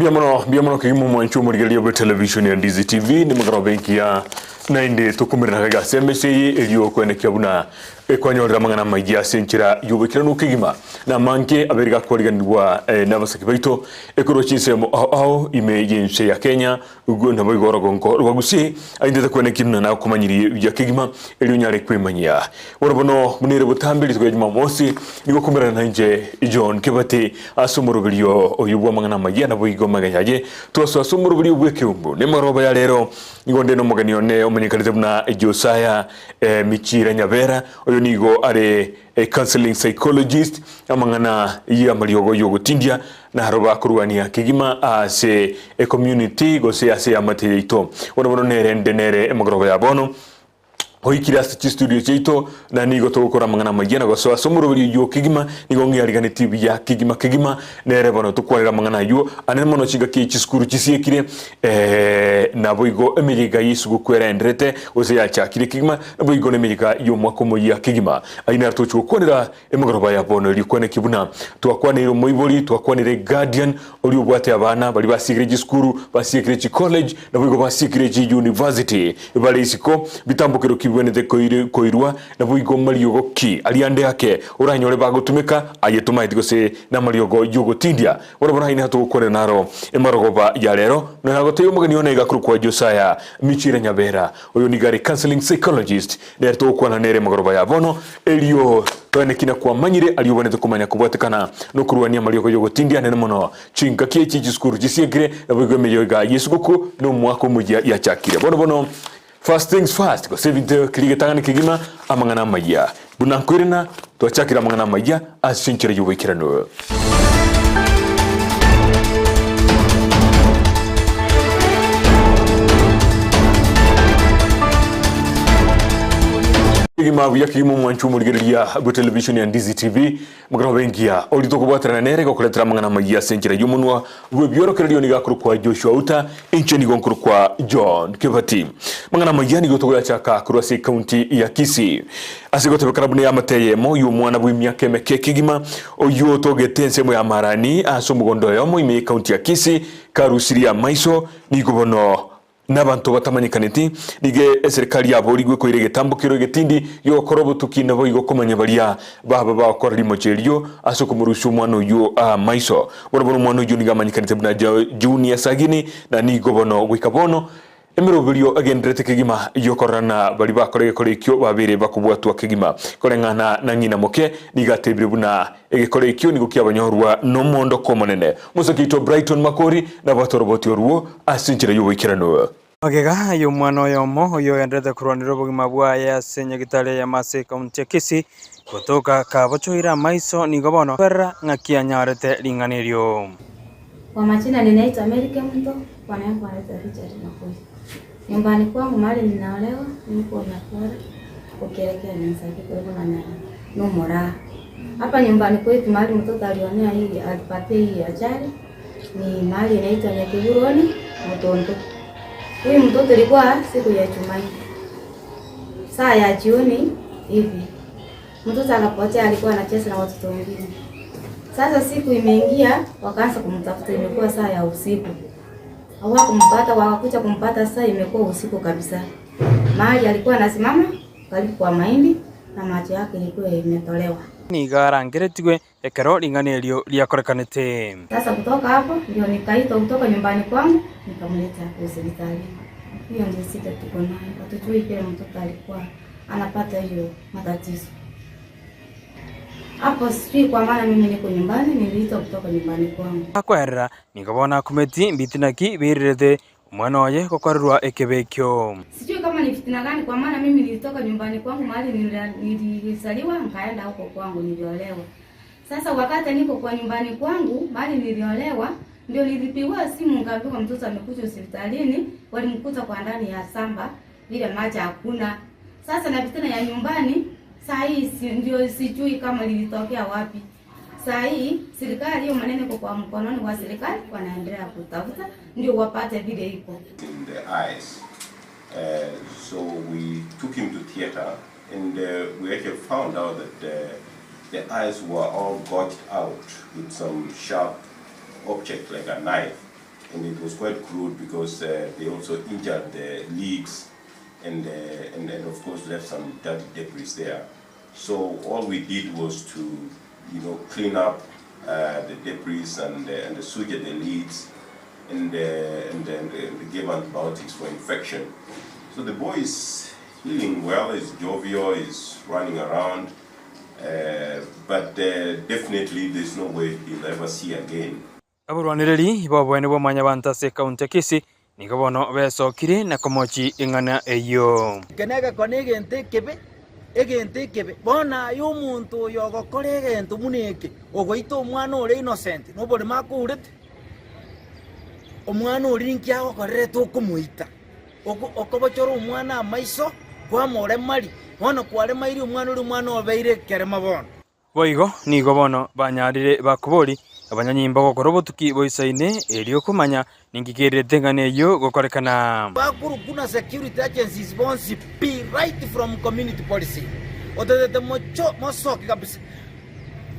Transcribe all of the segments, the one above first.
Mbuya mono, mbuya mono kegima omwanchi omorigereria bwe television ya Ndizi TV, nimogoro benki ya naende tokomerana gaiga ase emesa eye erio okwenekia buna ekwanyorera amang'ana amaiga ase enchera y'oboikeranu kegima na amange abere gakwariganigwa eh, n'abasaki baito ekorwa chinsemo ao ao ime y'ense ya Kenya Ugwo naboigo orogongo rwa Gusii, aintete kweneki buna nakomanyirie buya kegima, erio onyare kwemanyia. Bono bono, buna ere botambe rituko ria Jumamosi, nigo okomerana nainche John Kebati ase omoroberio oyio bw'amang'ana amayia naboigo amagenya aye. Twasoa ase omoroberio bw'ekeumbu. Nemagoroba ya rero nigo nde nomogeni one omanyekanete buna Josiah Michira Nyabera, oyo nigo are A counselling psychologist, amang'ana y'amariogo y'ogotindia naro bakorwania kegima ase ecommunity gose ase eamate yaito. Bono bono nere nde nere emogoroba ya bono oikire ase chistudio chiaito na nigo togokora amang'ana amayia na gosoa ase omoroberio oyio kegima nigo ng'iariganetie buya kegima kegima nere bono tokwanere amang'ana ayio anene mono chingaki chisukuru chisiekire naboigo emeyega y'esuguku eraenderete gose yachakire kegima Naboigo nemeyega y'omwaka omoyia kegima. Ayio naro togochia gokwanera emegoroba ya bono erio kwaneki buna twakwaneire omoibori, twakwanire guardian oria obwate abana baria basiekire chisukuru, basiekire chicollege, naboigo basiekire chiuniversity bare isiko, bitambokero ki bibwenerete koirwa, naboigo mariogo ki aria ande ake oranyore bagotumeka aye tomaeti gose namariogo yogotindia. Bono bono ayio naro togokwanera naro emarogoba ya rero, nonya nagotebia omogeni one iga korokwa Josiah Michira Nyabera. Oyo nigo are counseling psychologist, nere togokwana nere magoroba ya bono, erio toene kina kwamanyire aria obwenerete komanya kobwatekana nokorwania amariogo yogotindia anene mono. Chingaki echi chisukuru chisiekire, naboigo emeyega yesuguku na omwaka omoyia yachakire. Bono bono first things first gose ebinto keria egetang'ani kegima amang'ana amayia. Buna nkoirana twachakire amang'ana amayia ase enchera y'oboikeranu. Kegima buya kegima omwanchi omorigereria bwe television ya Ndizi TV Mogoroba engiya oria tokobwaterana nere gokoretera amang'ana amayia ase enchera y'omonwa bw'ebiorokererio nigo akorokwa Joshua Uta, inche nigo nkorokwa John Kebati. Amang'ana amayia nigo togoyachaka korwa ase ekaunti ya Kisii. Ase gotebekana buna eamate eyemo y'omwana bw'emiaka emeke kegima oyio otogete ensemo ya Marani ase omogondo oyomo ime y'ekaunti ya Kisii karusirie amaiso nigo bono Nabanto batamanyekaneti, nigo eserikari yaborigwe koira egetambo kero egetindi gi'ogokora obotuki naboigo komanya baria baba bagokora rimocho erio ase okomorusia omwana oyio amaiso. Bono bono omwana oyio nigo amanyekanete buna Junior Sagini na nigo bono goika bono emeroberio egendererete kegima y'okororana baria bakora egekora ekio babeire bakobwatwa kegima. Koreng'ana na ng'ina moke nigo atebire buna Egekora ekio nigo kiabanyorwa nomoondoko omonene. Mosake oito Brighton Makori nabwate oroboti orwo ase enchera y'oboikeranu. Magega y'omwana oyomo oyio ogendererete korwanera obogima bwaye ase nyagitari eyemo ase ekaunti ya Kisii gotoka kabochoire amaiso nigo bono akoerera ng'aki anyorete ring'ana erio. Kwa majina ninaitwa Mary Kemunto, bwana yangu anaitwa Richard Makori. Nyumbani kwangu mahali ninaolewa niko Nyakora ukielekea Nyansakia karibu na Nomoraa. Hapa nyumbani kwetu mahali mtoto alionea hii alipatia hii ajali ni mahali inaitwa Nyakiguroni Mutondo. Huyu mtoto ilikuwa siku ya Jumanne saa ya jioni hivi, mtoto akapotea, alikuwa anacheza na watoto wengine. Sasa siku imeingia, wakaanza kumtafuta, imekuwa saa ya usiku hawakumpata, wakakuja kumpata sasa imekuwa usiku kabisa. Mahali alikuwa anasimama karibu kwa mahindi na macho yake ilikuwa imetolewa. Nigo arangeretigwe ekero ring'ana erio riakorekanete. Sasa kutoka hapo ndio nikaitwa kutoka nyumbani kwangu nikamleta hapo hospitalini. Hiyo ndio shida tuko nayo, hatujui kile mtoto alikuwa anapata hiyo matatizo. Hapo sijui kwa maana mimi niko nyumbani, niliitwa kutoka nyumbani kwangu. Akoerera Nigo bono akumeti mbitina ki birirete omwana oye gokorerwa ekebe ekio. Sijui kama ni fitina gani kwa maana mimi nilitoka nyumbani kwangu mahali nilizaliwa nikaenda huko kwangu niliolewa. Sasa wakati niko kwa nyumbani kwangu mahali niliolewa ndio nilipigiwa simu nikaambiwa mtoto amekuja hospitalini, walimkuta kwa ndani ya samba vile maji hakuna. Sasa na fitina ya nyumbani saa hii si, ndio sijui kama lilitokea wapi. Saa hii serikali hiyo maneno iko kwa mkononi wa serikali, wanaendelea kutafuta ndio wapate vile iko. In the eyes. So we took him to theatre and we actually found out that the eyes were all gouged out with some sharp object like a knife. And it was quite crude because uh, they also injured the leads and, uh, and, and of course left some dirty debris there. So all we did was to, you know, clean up uh, the debris and, uh, and the suture the leads and, uh, and then uh, gave antibiotics for infection. So the boy is healing well, is jovial, is running around, uh, but uh, definitely there's no way he'll ever see again. Aborwanereri b'oboene bwa Mwanyabanto ase ekaunti ya Kisii nigo bono besokire na komochi eng'ana eyio. Eke negekone egento ekebe, egento ekebe. Bono aye omonto oyo ogokora egento buna eke, ogoita omwana ore innocent, noboremo akourete? Omwana oria ninki agokorerete okomoita? Oko okobochora omwana amaiso, kwamoremaria, bono kwaremairie omwana oria omwana obeire ekerema bono. Boigo nigo bono banyarire bakobori abanyanyimbo gokora obotuki boisaine erio komanya ninki kererete eng'ana eyio gokorekana. Bakorokwa na security agencies bonsi pi right from community policing ototete mocho mosoke kabisa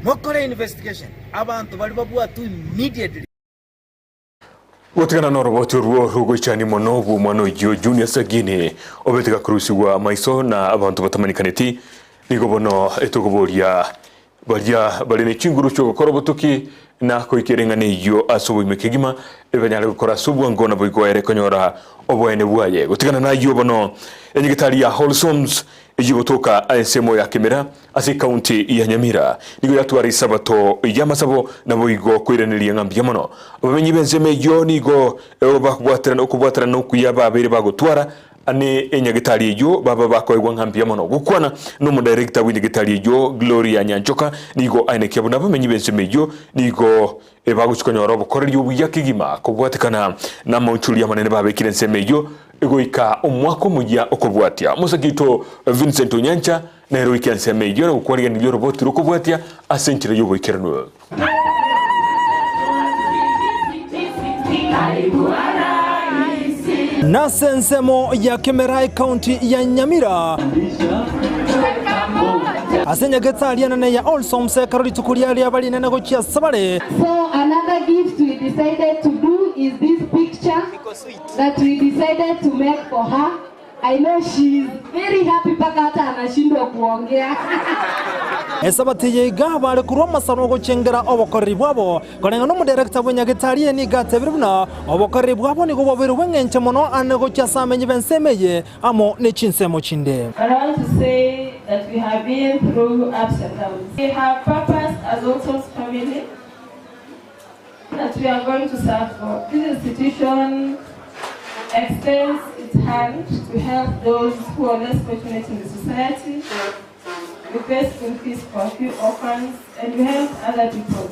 mokore investigation abanto baria babwatwe immediately. Gotigana noroboti orwo rogoichania mono bw'omwana oyio Junior Sagini obete gakorusigwa maiso na abanto batamanyekaneti, nigo bono etokoboria baria bare ne chinguru chi'ogokora obotuki na koikera eng'ana eyio ase oboime kegima ebanyare gokora ase obwango naboigo ere konyora oboene bwaye. Gotigana nayio bono enyegetari ya Wholesomes Eyio gotoka ensemo ya Kemera ase ekaunti ya Nyamira nigo yatwara esabato y'amasabo naboigo koiraneria ng'a mbuya mono. Abamenyi b'ensemo eyio nigo bakobwaterana okobwaterana okuya babeire bagotwara ne enyagetari eyio baba bakoegwa ng'a mbuya mono. Gokwana n'omodirector bw'enyagetari eyio Gloria Nyanchoka nigo aenekia buna abamenyi b'ensemo eyio nigo bagochia konyora obokoreri obuya kegima kobwatekana namaonchoria amanene babekire ensemo eyio Goika omwaka omoyia okobwatia. Omosake oito Vincent Onyancha nere oike ensemo eyio na gokwariganiria oroboti rw'okobwatia ase enchera y'oboikeranu. Nase ensemo ya Kemera ekaunti ya Nyamira. Ase nyagetari enene ya All Souls ekero rituko riaye riaba rinene gochia asebare. So another gift we decided to do is this picture that we decided to make for her. I know she is very happy mpaka hata anashindwa kuongea. Esabato eye iga bare korwa amasabo gochengera obokoreri bwabo. Koreng'ana nomoderekta bw'enyagetari eye nigo atebire buna obokoreri bwabo nigo bwabeire obw'eng'encho mono ane gochia ase amenyi b'ensemo eye amo ne chinsemo chinde. But I want to say that we have been through ups and downs. We have purpose as Olson's family that we are going to serve God. This institution extends its hand to help those who are less fortunate in the society. We pay school fees for a few orphans and we help other people.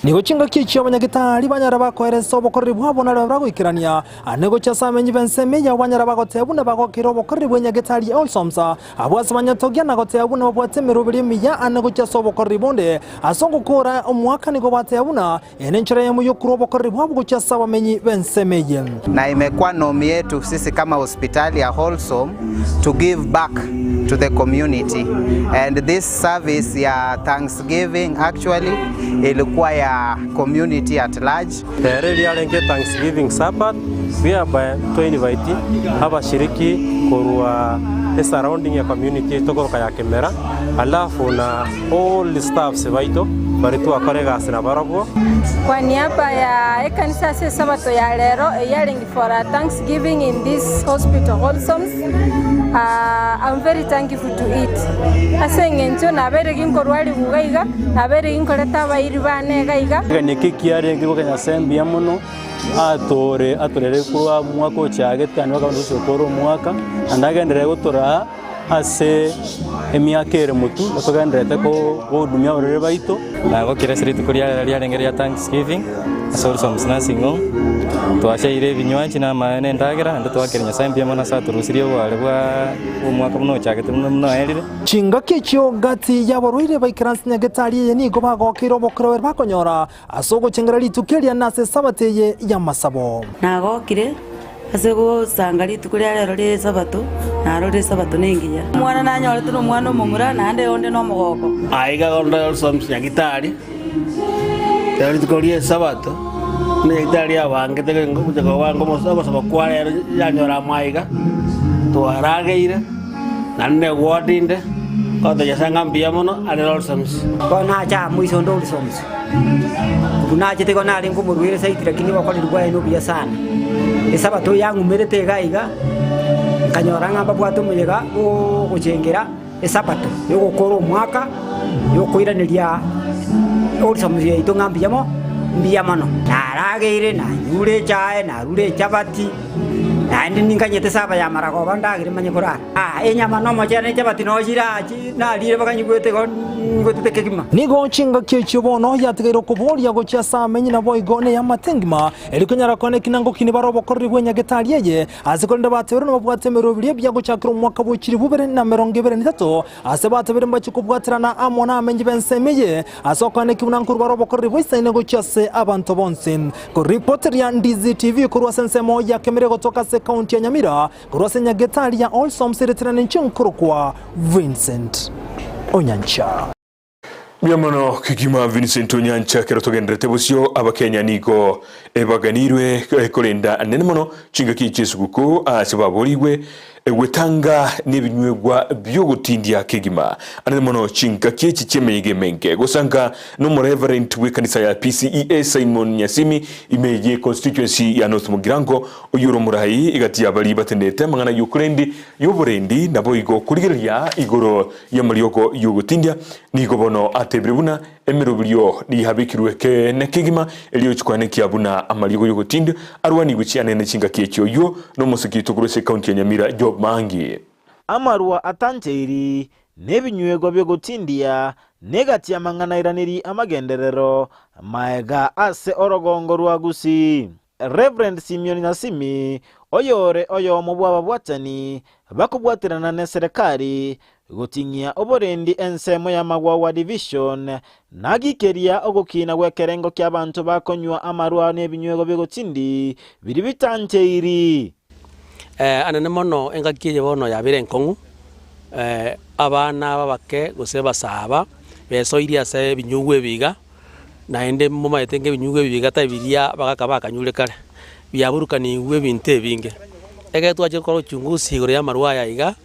Nigo chingaki echio abanyagitari banyare bakoeresa obokoreri bwabo nario bagoikerania ane gochia ase amenyi b'ensemo eyio banyare bagoteba buna bagokera obokoreri bw'enyagetari ya Olsoms abwo ase banyatogia na goteba buna babwate emeroberi emiya ane gochia ase obokoreri bonde ase ogokoora omwaka nigo bateba buna eye nenchera eyemo y'okorua obokoreri bwabo gochia ase abamenyi b'ensemo eye. Na imekuwa norm yetu sisi kama hospitali ya Wholesome to give back to the community and this service ya Thanksgiving actually ilikuwa ya community at large. Ere riarenge Thanksgiving Sabbath whereby twa invite abashiriki korwa esurrounding ya community yaito koroka ya Kemera alafu na all staffs baito baria twakora egasi nabarabwo. Kwa niaba ya ekanisa ase esabato ya rero eyio yarenge for a thanksgiving in this hospital wholesomes I'm very thankful to it ase eng'encho nabeire ginkorwa riguga iga nabeire ginkoreta abairi bane iga iga. Niki kiarenge goka Nyasae mbuya mono, atore atorere korwa omwaka ochagete naende mpaka bono tochia omwaka, naende agenderere gotoraa ase emiaka ere motwe, togendererete kohudumia abarwaire baito. Nagokire ase rituko ria rero riarenge ria Thanksgiving ase Wholesomes Nursing Home, twashaire ebinywaji na amaene na endagera, naende twakera Nyasaye mbuya mono ase atorusirie oboare bwa omwaka buna ochagete buna buna oerire. Chingaki echio gati y'abarwaire baikaranse nyagetari eye nigo bagokeire obokoreri bakonyora ase ogochengera rituko eria na ase Esabato eye y'amasabo. Nagokire ase gosanga rituko ria rero ri'Esabato, narorire Esabato nengiya. Omwana nanyorete nomwana omomura, naende onde nomogoko. Aiga onde onsi Nyagitari, rero rituko ri'Esabato. Nyagetari abangete gocha kobanga ogosaba kwa rero yanyora amaiga, twarageire, naende negwoti inde, ngotebia Nyasae ng'a mbuya mono are Wholesomes. Bono nacha amo iso onde Wholesomes, korwa nachete igo narenge omorwaire zaidi lakini obokoreri bwaye nobuya sana. Esabato yang'umerete iga iga, nkanyora ng'a mbabwate omoyega bwo ogochengera Esabato yogokora omwaka, yokoiraneria Wholesomes yaito ng'a mbuya mo mbuya mono. Narageire, nanyure echae, narure echabati, naende ninkanyete saba ya maragoba ndagere manye korara. Ah, enyama na omochere na echabati noo chirachi narire mpaka nyigwete igo nyigwetete kegima. Nigo chingaki echio bono yatigaire okoboria gochia ase amenyi naboigo neyamate engima, erio konyara kwane ekina ngokini bare obokoreri bw'enyagetari eye, Ase korende batebirie nababwate emeroberi ebiya gochakera omwaka bwe chilifu bibere na emerongo ebere na etato, ase batebirie mbachie kobwaterana amo namenyi b'ensemo eye, ase okoaneki buna nkorwa bare obokoreri bwaisaine gochia ase abanto bonsi. Koripoteria Ndizi TV korwa ase ensemo ya Kemera egotoka ase ekaunti ya Nyamira, korwa ase Nyagetari ya Wholesomes ereterane inche nkorokwa Vincent Onyancha. Mbuya mono kegima Vincent Onyancha ekero togenderete bosio abakenya nigo baganirwe korenda nene mono chingaki chi'esuguku ase baborigwe gwetanga nebinywegwa biogotindia kegima anene mono chingaki echi chi'emeyega emenge gosanka nomoreverend bw'ekanisa ya PCEA Simon Nyasimi ime ye constituency ya North Mugirango oyio ore omorai egati ya baria batenenete amang'ana y'okorendi y'oborendi naboigo korigereria igoro y'amariogo y'ogotindia, nigo bono atebire buna emeroberio nihabekirwe ekeene kegima, erio chikwanekia buna amariogo y'ogotindia arwanigwe chianene chingaki echi. Oyio nomosiki oito korwa ase ekaunti ya Nyamira, Job Mangi. Amarwa atancheiri, na ebinywegwa bi'ogotindia, na egati y'amang'ana airaneri amagenderero maega ase orogongo rwa Gusii. Rev. Simeon Nyasimi, oyore oyomo bw'ababwatani bakobwaterana neserekari goting'ia oborendi ensemo ya Magwagwa Division, nagikeria ogokina gw'ekerengo ki'abanto bakonywa amarwa nebinywego bi'egotindi biria bitancheiri. Anene mono engaki eye bono yabeire enkong'u, abana abake gose abasaaba besoirie ase ebinyugwa ebi iga. Naende momanyete ng'a ebinyugwa ebi biga tari biria abagaka bakanyure kare, biaburukanigwe ebinto ebinge. Ekero twachire gokora uchunguzi igoro y'amarwa aya iga,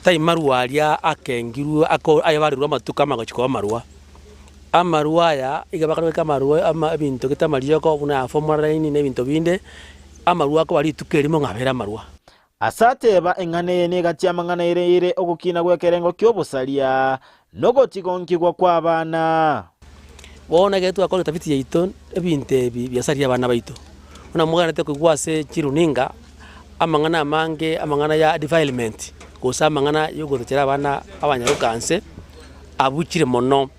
tari marwa aria akengirwe ako ayebarerwe amatuko amagochi koba amarwa. Amarwa aya iga bakarweka amarwa ama ebinto gete amariogo buna formalin na ebinto binde, amarwa akoba rituko erimo ng'a abere amarwa. Ase ateba eng'ana eye negati y'amang'ana ere ere ogokina gw'ekerengo ki'obosaria, nogotigonkigwa kw'abana. Bono ekero twakora etafiti yaito, ebinto ebi biasaria abana baito. Buna mogendererete koigwa ase chiruninga, amang'ana amange, amang'ana ya defilement, gose amang'ana ya ogotochera abana abanyaroka nse, abuchire mono.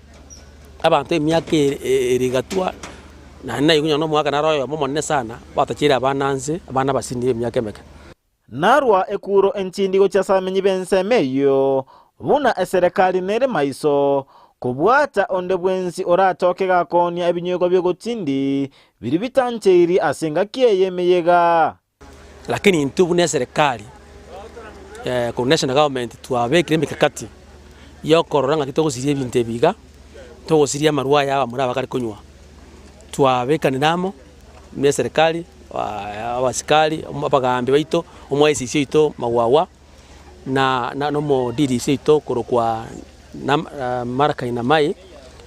Abanto emiaka ere egatwa, naende naigwa onye nomogaka naro oyomo omonene sana, batocheire abana nse, abana abasinini b'emiaka emeke. Narwa ekuro entindi gochia ase abamenyi b'ensemo eyio, buna eserekari nere maiso, kobwata onde bwensi oratoke gakoonia ebinywegwa bi'ogotindi biria bitancheiri ase engaki eye y'emeyega. Lakini intwe buna eserekari korwa national government twabekire emikakati ya okorora ng'aki togosiria ebinto ebi iga, togosiria amarwa aya abamura aba bakare konywa. Twabekanire amo na eserekari, abasikari, abagambi baito, omo ICC oito Magwagwa, na na omo DDC oito okorokwa Marakai Namai,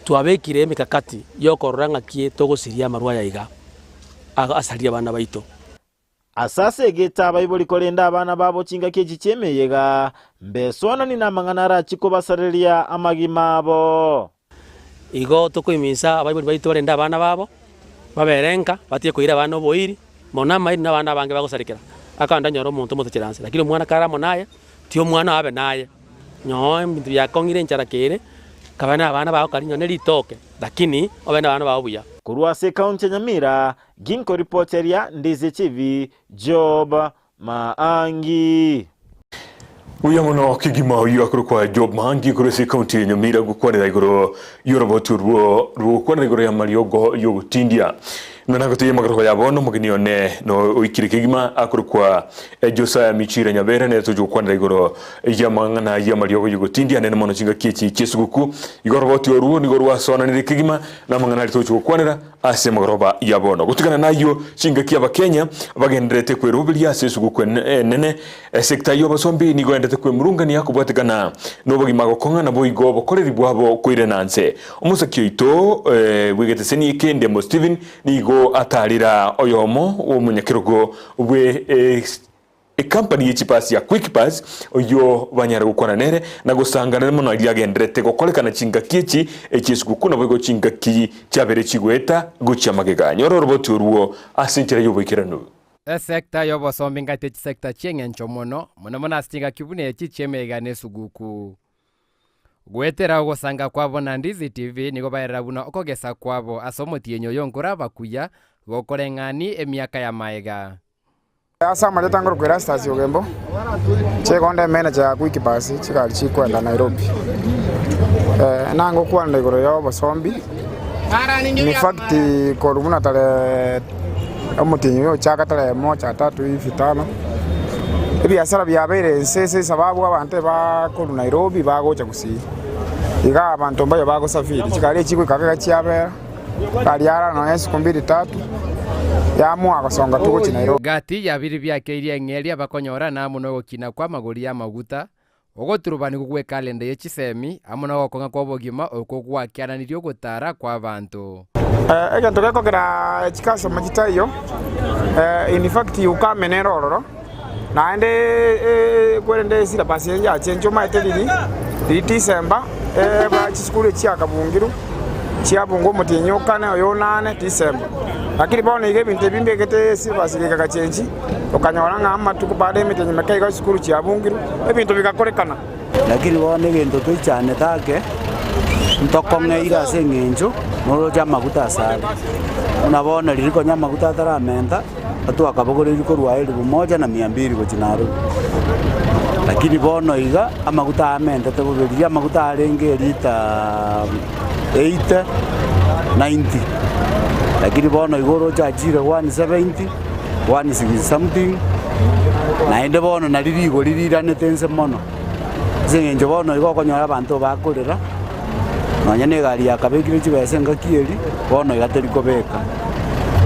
twabekire emikakati ya okorora ng'aki togosiria amarwa aya iga. asarie abana baito. Ase asegete abaibori korende abana babo chingaki echi chi'emeyega, mbesoanani namang'ana arachie kobasareria amagima abo. Igo tokoiminsa abaibori baito barende abana babo, babere nka, batige koira abana oboiri, mono amairi na abana abange bagosarekera. Akande onyore omonto omotochere anse, lakini omwana kare amo naye, tiga omwana abe naye. Nyooo ebinto biakong'ire enchara kere, kabe na abana bao karia nonye ritoke, lakini obe na abana bao buya. Korwa ase ekaunti ya Nyamira, ginkoripoteria Ndizi TV, Job Maangi. Buya mono kegima oyio akorokwa Job Maangi korwa ase ekaunti ya Nyamira gokwanera igoro y'oroboti orwo rw'ogokwanera igoro y'amariogo y'ogotindia. Buna nagoteebia amagaruko ya bono, omogeni one noikire kegima, akorokwa Josiah Michira Nyabera, nere tochi gokwanera igoro y'amang'ana y'amariogo y'ogotindia anene mono chingaki echi chi'esuguku. Igo oroboti orwo nigo rwasoananire kegima namang'ana aria tochi gokwanera ase amagoroba ya bono. Gotigana nayio, chingaki Abakenya bagendererete kweroberia ase esuguku enene, esecta y'obosombi nigo endete kwemurungania kobwatekana nobogima gokong'a naboigo obokoreri bwabo koirana nse. Omosaki oito bw'egeteseni eke Ndemo Stephen nigo atarera oyomo bw'omonyakerogo bwe ekampani ye chibasi ya Quick Bus oyio banyare gokwana nere na gosangana nere mono aria agenderete gokorekana chingaki echi echi'esuguku naboigo chingaki chiabere chigoeta gochia magega. Nyora oroboti orwo ase enchera y'oboikeranu. Esecta y'obosombi ngati chisecta chi'eng'encho mono, mono mono ase chingaki buna echi chi'emeyega na esuguku. Goetera ogosanga kwabo na Ndizi TV nigo baerera buna okogesa kwabo ase omotienyi oyo nkorabakuya gokoreng'ani emiaka ya maega. Ase amarieta ngorokwa Erastus Ogembo, chigonda emanager ya Quick Bus chigari chikwenda Nairobi. Nangokwana igoro ya obosombi, in fact korwa buna tarehe omotienyi oyo ochaka tarehe moja tatu hivi tano, ebiasara biabeire inse ase esababu abanto ebakorwa Nairobi bagocha Gusii. Iga abanto mbayo bagosafiri, chigari echi chigoika iga chiabera. Gari ara nonya isiko mbiri tatu, yamoa gosonga tu gochia Nairobi. Gati ya biria biakeirie eng'eria bakonyora na amo nogokina kw'amagori y'amaguta, ogoturubanigwa gw'ekalenda ye chisemi, amo nogokong'a kw'obogima okwo gwakiananirie ogotara kw'abanto. Egento gekogera chikasoma chitaiyo, in fact ukame nere ororo, naende kwerende esyllabus eye yachenchwa omanyete riri, riri December, chisukuru echi chiakabungirwe, chiabungwa omotienyi o kane oyo onane December. Lakini bono iga ebinto ebi mbegete esyllabus goika gachenchi, okanyora ng'a amatuko baada ya emetienyi meke iga chisukuru chiabungirwe, ebinto bigakorekana. Lakini bono egento toichanete ake, ntokong'eire ase eng'encho noroche amaguta asare. Buna bono riria konya amaguta ataramenta, twakabogoreirie korwa elfu moja na mia mbili gochia Nairobi. Lakini bono iga, amaguta aya amentete bobe, riria amaguta arenge elita 80, 90, lakini bono iga oroche achire 170, 160 something, naende bono nari rigori riranete inse mono, ase eng'encho bono iga okonyora abanto bakorera, nonya na egari yakabekire chibesa engaki eria, bono iga teri kobeka.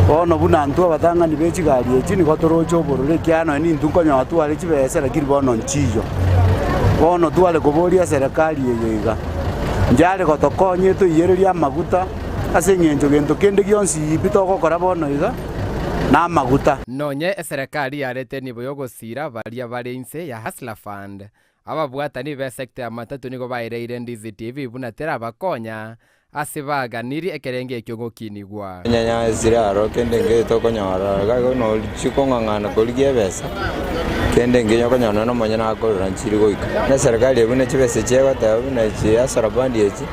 Bono buna intwe abatang'ani be chigari echi nigo toroche obororo ekiagera nonya nintwe nkonyora tware chibesa lakini bono nchiyo. Bono tware koboria eserekari eye iga, nchare gotokonya etoiyererie amaguta ase eng'encho gento kende gionsi pi togokora bono iga, na amaguta. Nonye eserekari yarete enibo y'ogosiira baria bare inse ya Hustler Fund, ababwatani b'esecta ya matatu nigo baereire Ndizi TV buna terabakonya ase baganirie ekerengo ekio gokinigwa. Nyanya esire aro kende nkeiyo tokonyora iga nochia kong'ang'ana korigia ebesa, kende nkeiyo okonyora nonya omonyene akorora nchiri goika. Buna eserekari buna chibesa echi egoteba buna echi hustler fund echi,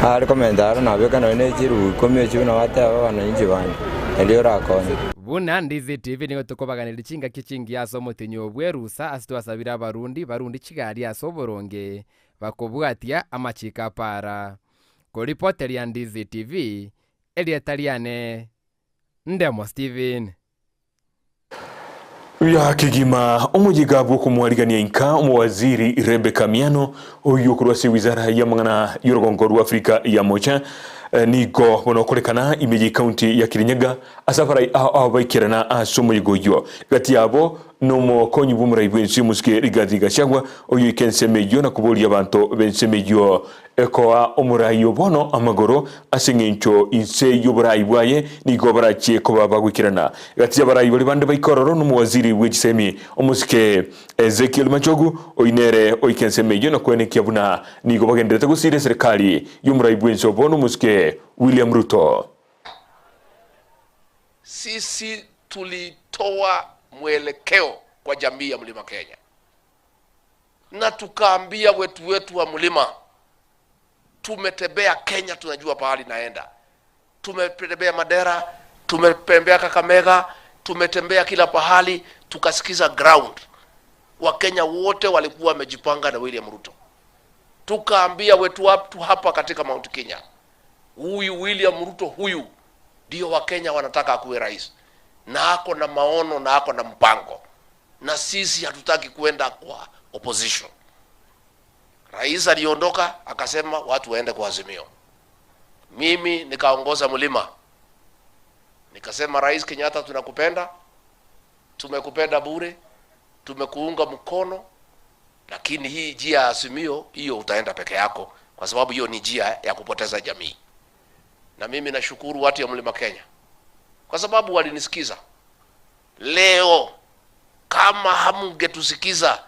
are komenta aro nabeka nonya na chiribu ikomi echio buna bateba abananchi bande, erio orakonye. Buna Ndizi TV nigo tokobaganeria chingaki chingiya ase omotenyi oo bw'erusa ase twasabire abarundi barundi chigari ase oboronge bakobwatia amachiko a para. Koripoteria Ndizi TV, erieta riane Ndemo Steven. Buya kegima omoyega bw'okomwarigania inka omowaziri Rebecca Miano oyio korwa ase wizara y'amang'ana y'orogongo rwa Afrika ya Mocha nigo bono okorekana ime y'ecounty ya Kirinyaga ase abarai ao ao baikerana ase omoyega oyio. Gati yabo nomokonyi bw'omorai bw'ense omosike Rigathi Gachagua oyio oika ensemo eyio na koboria abanto b'ensemo eyio Ekoa omorai o bono amagoro, ase engencho inse y'oborai bwaye nigo barachie koba bagoikerana. Gati y'abarai baria bande baike ororo nomowaziri bwe chisemi, omosike Ezekiel Machogu, oyio nere oike ensemo eyio na koenekia buna nigo bagendererete gosiira eserekari y'omorai bw'ense o bono omosike William Ruto. Sisi tulitoa mwelekeo kwa jamii ya Mlima Kenya na tukaambia wetu wetu wa mlima, tumetembea Kenya, tunajua pahali naenda. Tumetembea Mandera, tumetembea Kakamega, tumetembea kila pahali, tukasikiza ground. Wakenya wote walikuwa wamejipanga na William Ruto. Tukaambia wetu watu hapa katika Mount Kenya, huyu William Ruto huyu Ndio Wakenya wanataka akuwe rais, na ako na maono na ako na mpango, na sisi hatutaki kuenda kwa opposition. Rais aliondoka akasema watu waende kwa Azimio, mimi nikaongoza mlima, nikasema Rais Kenyatta, tunakupenda, tumekupenda bure, tumekuunga mkono, lakini hii njia ya Azimio hiyo utaenda peke yako, kwa sababu hiyo ni njia ya kupoteza jamii. Na mimi nashukuru watu ya mlima Kenya kwa sababu walinisikiza. Leo kama hamngetusikiza,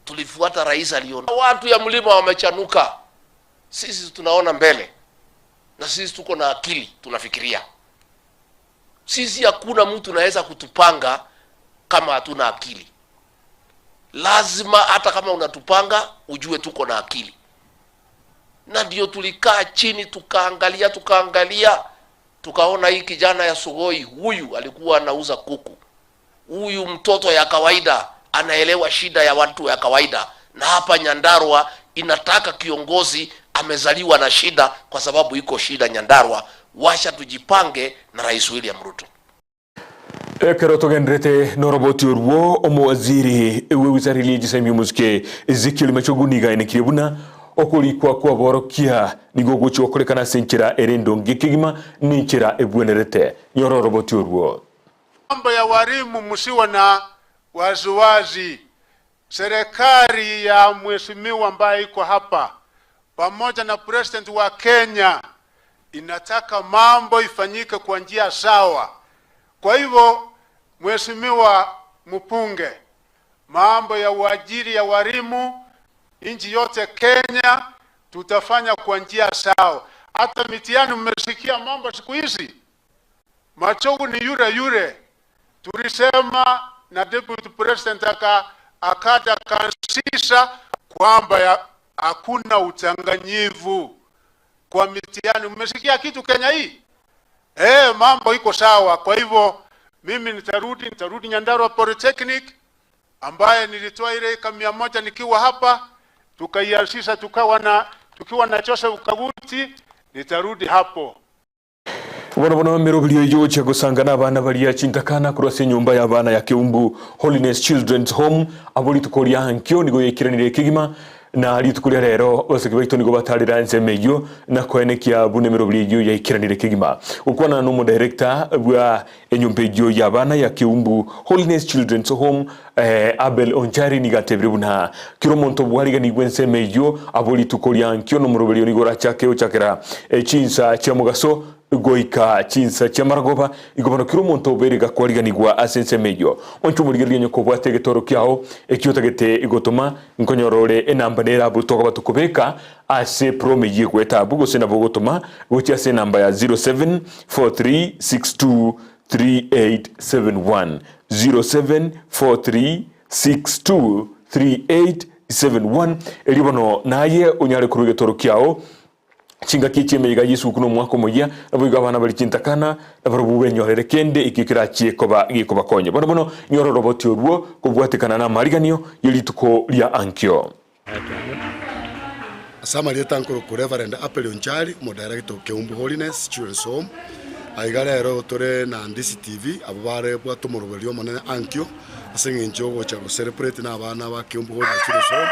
tulifuata rais aliondoka. Watu ya mlima wamechanuka, sisi tunaona mbele, na sisi tuko na akili, tunafikiria. Sisi hakuna mtu naweza kutupanga kama hatuna akili. Lazima hata kama unatupanga ujue tuko na akili, na ndio tulikaa chini tukaangalia, tukaangalia, tukaona hii kijana ya Sugoi huyu alikuwa anauza kuku, huyu mtoto ya kawaida anaelewa shida ya watu ya kawaida, na hapa Nyandarua inataka kiongozi amezaliwa na shida, kwa sababu iko shida Nyandarua. Washa tujipange na Rais William Ruto. Ekero togenderete noroboti orwo omowaziri we wizara eria ogisemi omosike Ezekiel Machogu niga aenekirie buna okorikwa kwa borokia nigo ogochi gokorekana ase enchera ere endonge kegima na enchera ebwenerete. Nyora oroboti orwo. Mambo ya walimu msiwe na waziwazi. Serikali ya mheshimiwa ambaye iko hapa pamoja na president wa Kenya inataka mambo ifanyike kwa njia sawa. Kwa hivyo, mheshimiwa mpunge, mambo ya uajiri ya walimu nchi yote Kenya tutafanya kwa njia sawa. Hata mitihani mmesikia mambo siku hizi, Machogu ni yule yule. Tulisema na deputy president aka akaja akansisha kwamba hakuna uchanganyivu kwa mitihani. Mmesikia kitu Kenya hii? Mambo iko sawa. Kwa hivyo mimi nitarudi Nyandarua Polytechnic ambaye nilitoa ile eka 100 nikiwa hapa, tukaianzisha tukiwa na Joseph Kaguti, nitarudi hapo. Bono bono mirobilio yocha gusanga n'abana baria chintakana kurwa ase enyomba ya abana ya Keumbu Holiness Children's Home abo rituko ria nkio nigo yekiranire kegima na rituko ria rero baseke baito nigo batarira ensemo eywo na koenekia buna emirobilio eywo yaikiranire kegima. Gokwana na omo director bwa enyomba eywo ya abana ya Keumbu Holiness Children's Home Abel Onchari nigo atebire buna kiro omonto bwariganigwe ensemo eywo abo rituko ria nkio na omoroberio nigo orachake ochakera chinsa chia mogaso goika chinsa chia maragoba igo bono kiro omonto obere gakwariganigwa ase ensemo eywo. Onche omorigereria onye kobwate egetoro kiao ekio otagete igotoma nkonyorore enamba nere abwo tokoba tokobeka ase promo eywo egweta abwo gose nabo ogotoma gochia ase enamba ya 0743623871 0743623871 erio bono naye onyare korwa egetoro kiao chingaki chiemeiga yesu kuno omwaka omoyia nabo igo abana bari chintakana nabarobwo benyorere kende ekio kerachie koba gekobakonya. Bono bono nyora oroboti orwo kobwatekana na amariganio ya rituko ria ankio. Ase amarieta nkorokwa Reverend Apel Onchari, omo director o Keumbu Holiness Children's Home. Aiga rero tore na Ndizi TV abo bare bwate omoroberio omonene ankio ase eng'encho ogocha go celebrate na abana ba Keumbu Holiness Children's Home.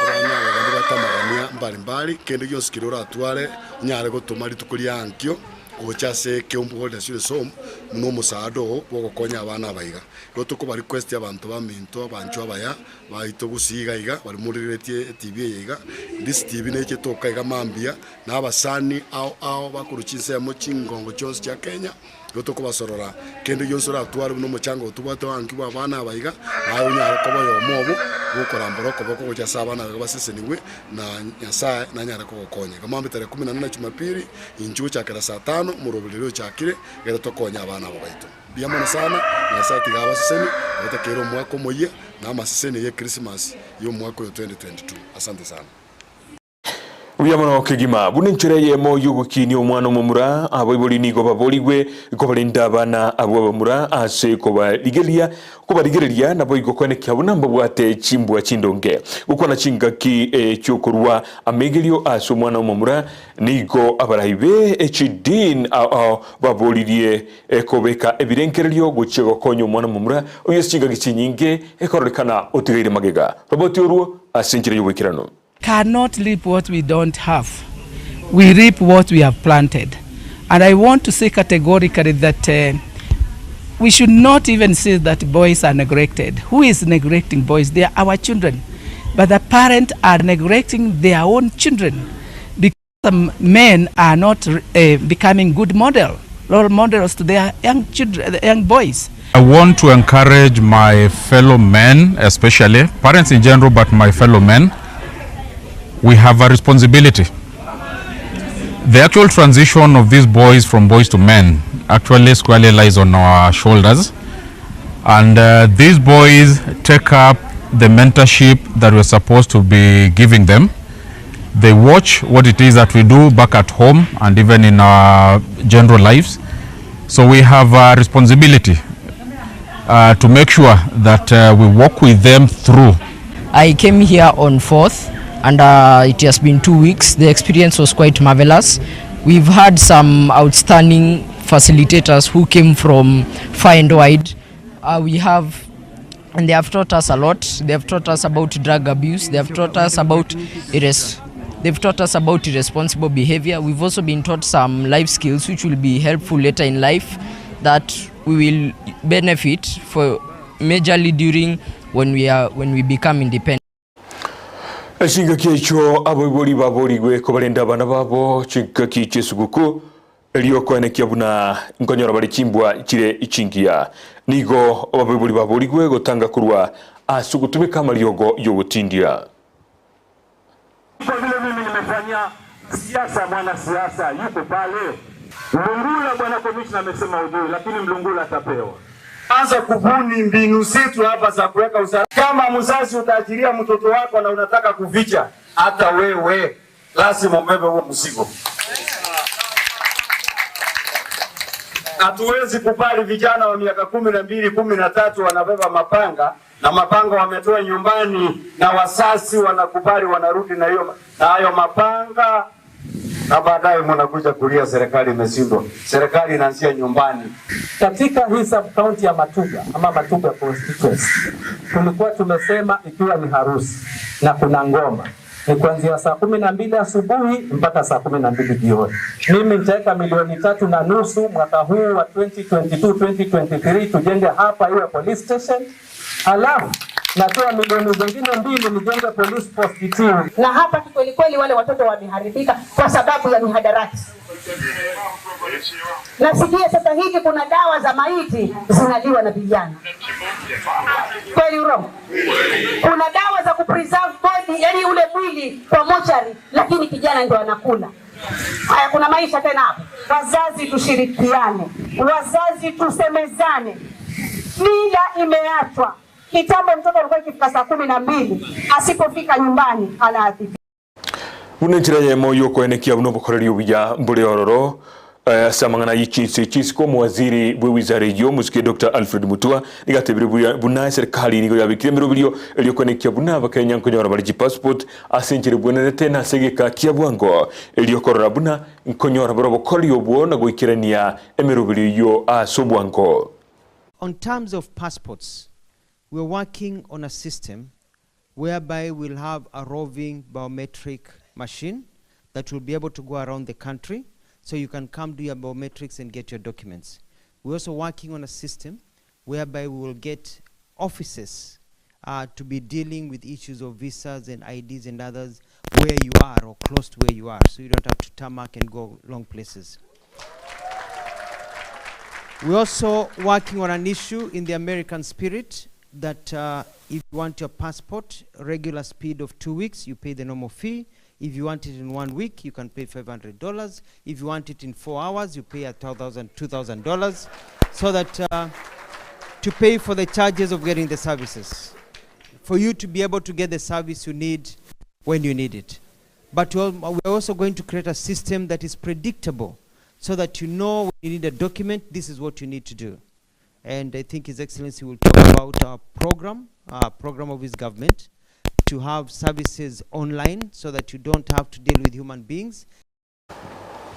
Abana aba bande batamagania mbalimbali kende gionsi keria oratware onyare gotoma rituko ria ankio gocha ase Keumbu Holiness Children's Home buna omosaada oo bwa ogokonya abana aba iga. Igo tokoba request abanto baminto abanchwa abaya baito gusii iga iga barimoriretie e TV eye iga. Ndizi TV neche toka iga mambia na abasani ao ao bakorwa chinsemo chingongo chionsi chia Kenya igo tokobasorora kende gionsi oratware buna omochango otobwate ankio bwa abana aba iga naye onyare koba oyomo obo gokorambora okoboko gocha ase abana aba iga baseseniwe na Nyasaye nanyare kogokonya. Iga mambia tarehe kumi na nne Jumapili inche gochakera saa tano omoroberio ochakire egere tokonye abana aba baito. Mbuya mono sana, Nyasaye tiga abaseseni, agotakeire omwaka omoyia na amaseseni ya Christmas ya omwaka oyo 2022. Asante sana. Buya mono kegima, buna enchera eyemo y'ogokinia omwana omomura, abaibori nigo baborigwe kobarenda abana abwo abamura ase kobarigereria kobarigereria naboigo koenekia buna mbabwate chimbwa chindonge. Gokwana chingaki chi'okorua amegerio ase omwana omomura, nigo abarai be chidini ao ao baboririe kobeka ebirengererio gochia gokonya omwana omomura oyio ase chingaki chinyinge ekororekana otigaire magega. Roboti orwo ase enchera y'oboikeranu. Cannot reap what we don't have, we reap what we have planted and I want to say categorically that we should not even say that boys are neglected. Who is neglecting boys? They are our children. But the parents are neglecting their own children because some men are not uh, becoming good model, role models to their young children, the young boys. I want to encourage my fellow men, especially parents in general, but my fellow men, we have a responsibility. The actual transition of these boys from boys to men actually squarely lies on our shoulders. And uh, these boys take up the mentorship that we're supposed to be giving them. They watch what it is that we do back at home and even in our general lives. So we have a responsibility uh, to make sure that uh, we walk with them through. I came here on 4th and uh, it has been two weeks. The experience was quite marvelous. We've had some outstanding facilitators who came from far and wide. Uh, we have and they have taught us a lot. They have taught us about drug abuse. They have taught us about irres- They've taught us about irresponsible behavior. We've also been taught some life skills which will be helpful later in life that we will benefit for majorly during when we are when we become independent. Chingaki echio abaibori baborigwe kobarenda abana babo chingaki chi'esuguku, erio koenekia buna nkonyora bare chimbwa chire chingiya. Nigo abaibori baborigwe gotanga korwa ase ogotumeka amariogo y'ogotindia. Kwa vile mimi nimefanyia siasa, mwanasiasa yuko pale Mlungula, bwana komishna amesema ujui, lakini Mlungula atapewa. Anza kubuni mbinu zetu hapa za kuweka usalama. Kama mzazi utaachilia mtoto wako na unataka kuficha, hata wewe lazima ubebe huo mzigo. Hatuwezi kubali vijana wa miaka 12 13 wanabeba mapanga na mapanga wametoa nyumbani, na wasasi wanakubali, wanarudi na hiyo na hayo mapanga, na baadaye mnakuja kulia serikali imeshindwa. Serikali inaanzia nyumbani. Katika hii sub county ya Matuga ama Matuga constituency tulikuwa tumesema ikiwa ni harusi na kuna ngoma ni kuanzia saa 12 asubuhi mpaka saa 12 jioni. Mimi nitaweka milioni 3.5 mwaka huu wa 2022 2023 tujenge hapa iwe police station, alafu natoa milioni zingine 2 nijenge police post Itiru. Na hapa kweli kweli wale watoto wameharibika kwa sababu ya mihadarati. Nasikia sasa hivi kuna dawa za maiti zinaliwa na vijana. Kweli urongo? Kuna dawa za kupreserve body, yani ule mwili kwa mochari, lakini kijana ndio anakula. Haya, kuna maisha tena hapo? Wazazi tushirikiane, wazazi tusemezane. Mila imeachwa kitambo. Mtoto alikuwa ikifika saa 12 asipofika nyumbani anaadhibiwa. Buna enchera eyemo y'okoenekia buna obokoreri obuya mbore ororo eh, ase amang'ana ye chinse chisiko omowaziri bwe wizara eyio omosike Dr. Alfred Mutua nigo atebire buya buna eserikali nigo yabekire emeroberio erio koenekia buna abakenya nkonyora bare chipassport ase enchera ebwenerete na ase egeka kia bwango erio korora buna nkonyora bare obokoreri obwo na goikerania emeroberio eyio ase obwango. On terms of passports, we're working on a system whereby we'll have a roving biometric machine that will be able to go around the country, so you can come do your biometrics and get your documents. We're also working on a system whereby we will get offices to be dealing with issues of visas and IDs and others where you are or close to where you are, so you don't have to tarmac and go long places. We're also working on an issue in the American spirit that if you want your passport, regular speed of 2 weeks, you pay the normal fee. If you want it in 1 week, you can pay $500. If you want it in 4 hours, you pay $1,000, $2,000, so that to pay for the charges of getting the services, for you to be able to get the service you need when you need it. But we are also going to create a system that is predictable so that you know when you need a document, this is what you need to do. And I think His Excellency will talk about our program, our program of his government, to have services online so that you don't have to deal with human beings.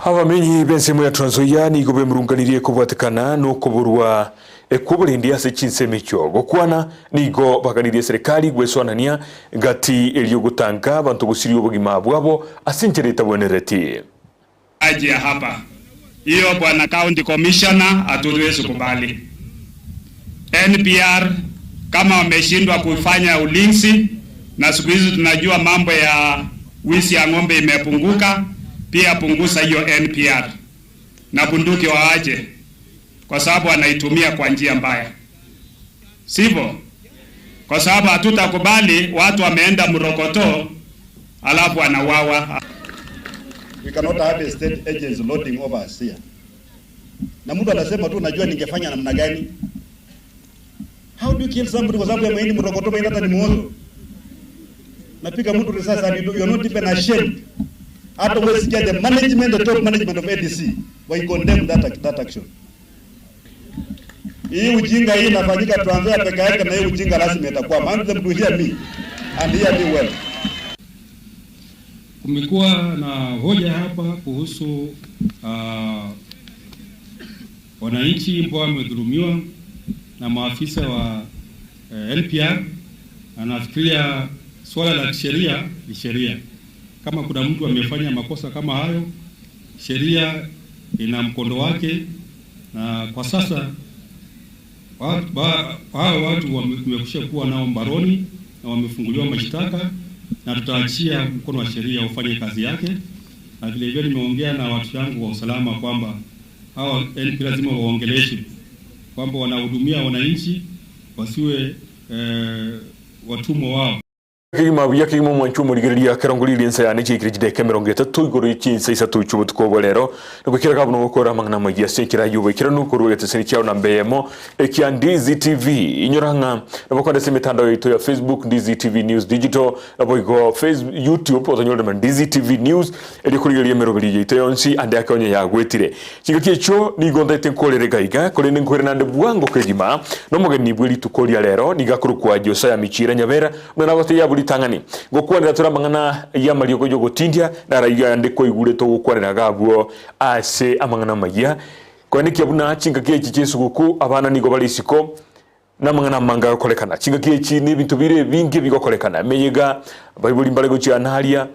Abamenyi b'ensemo ya Trans Nzoia nigo bemurunganirie kobwatekana nokoborwa kw'oborendi ase chinsemo echio. Gokwana nigo baganirie eserekari gwesoanania gati erio gotanka abanto gosiria obogima bwabo ase enchera etabwenereti. Aje hapa. Hiyo bwana county commissioner, hatuwezi kubali. NPR kama wameshindwa kufanya ulinzi, na siku hizi tunajua mambo ya wizi ya ng'ombe imepunguka, pia punguza hiyo NPR na bunduki waache, kwa sababu wanaitumia kwa njia mbaya, sivyo? Kwa sababu hatutakubali watu wameenda Murokoto alafu wanauawa. We cannot have a state agents lording over us here. Na mtu anasema tu najua ningefanya namna gani? How do you kill somebody kwa sababu ya mahindi mrokoto mahindi hata ni muozo? Napiga mtu risasi and you are not even ashamed. Hata huwezi sikia the management, the top management of ADC we condemn that action. Hii ujinga hii inafanyika Trans Nzoia peke yake na hii ujinga lazima itakuwa. I want them to hear me and hear me well. Kumekuwa na hoja hapa kuhusu wananchi ambao wamedhulumiwa na maafisa wa NPR, na nafikiria swala la kisheria ni sheria. Kama kuna mtu amefanya makosa kama hayo, sheria ina mkondo wake, na kwa sasa hao watu tumekwisha kuwa nao mbaroni na wamefunguliwa mashtaka, na tutaachia mkono wa sheria ufanye kazi yake. Na vile vile nimeongea na watu wangu wa usalama kwamba hao NPR lazima waongeleshwe kwamba wanahudumia wananchi, wasiwe watumwa wao. Kigima buya kigima omwancho omorigereria kerongoririe ensa yane chiikire chideka emerongo etato igoro y'echinsa isato chi'obotuko obwo rero nigwekera gabuna gokora amang'ana amaya ase ekero aywo boikera nokorwa egeteseni kiao namba eyemo ekia Ndizi TV. Inyora ng'a nabo kwande ase emetandao yaito ya Facebook Ndizi TV News Digital, nabo igo Facebook, YouTube otonyorere Ndizi TV News erio korigereria emeroberi yaito yonsi ande ake onye yagwetire. Chingaki echio nigo ntaete nkorere gaiga korende nkwere nande bwango kegima nomogeni bwe rituko ria rero niga akorokwa Josiah Michira Nyabera buna nagoteia buri ritang'ani gokwanera tore amang'ana y'amariogo y'ogotindia naraiga ande kwaigure togokwanera iga abwo ase amang'ana amayia. Koenekia buna chingaki echi chi'esuguku abana nigo bare isiko namang'ana amange agokorekana. Chingaki echi nebinto bire ebinge bigokorekana, emeyega, abaibori mbare gochia naria,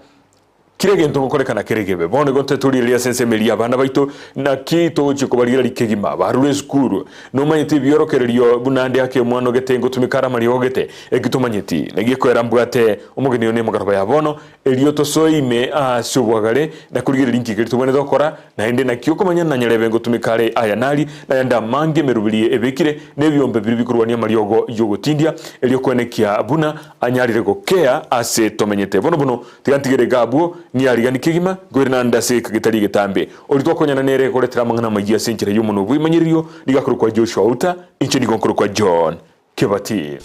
kera egento ngokorekana kere egebe. Bono igo ntotorigereria ase ensemo eria abana baito, naki togochia kobarigereria kegima barure esukuru. Nomanyete ebiorokererio buna ande ake omwana ogete ngotumeka are amariogo gete, eki tomanyeti. Naki ekoera mbwate omogeni one emogoroba ya bono, erio tosoe ime ase obwagare na korigereria inki keria tobwenerete gokora, naende naki okomanya nanyarebe ngotumeka are aya nari, nayande amange emeroberi ebekire, na ebiombe biria bikorwania amariogo y'ogotindia, erio koenekia buna anyarire gokea ase tomenyete. Bono bono tiga ntigere iga abwo, niarigani kegima, nkoire naende ase egeka getari egetambe. Oria twakonyana nere goretera amang'ana amayia ase enchera y'omonwa bw'emanyererio, nigo akorokwa Joshua Outa, inche nigo nkorokwa John Kebati.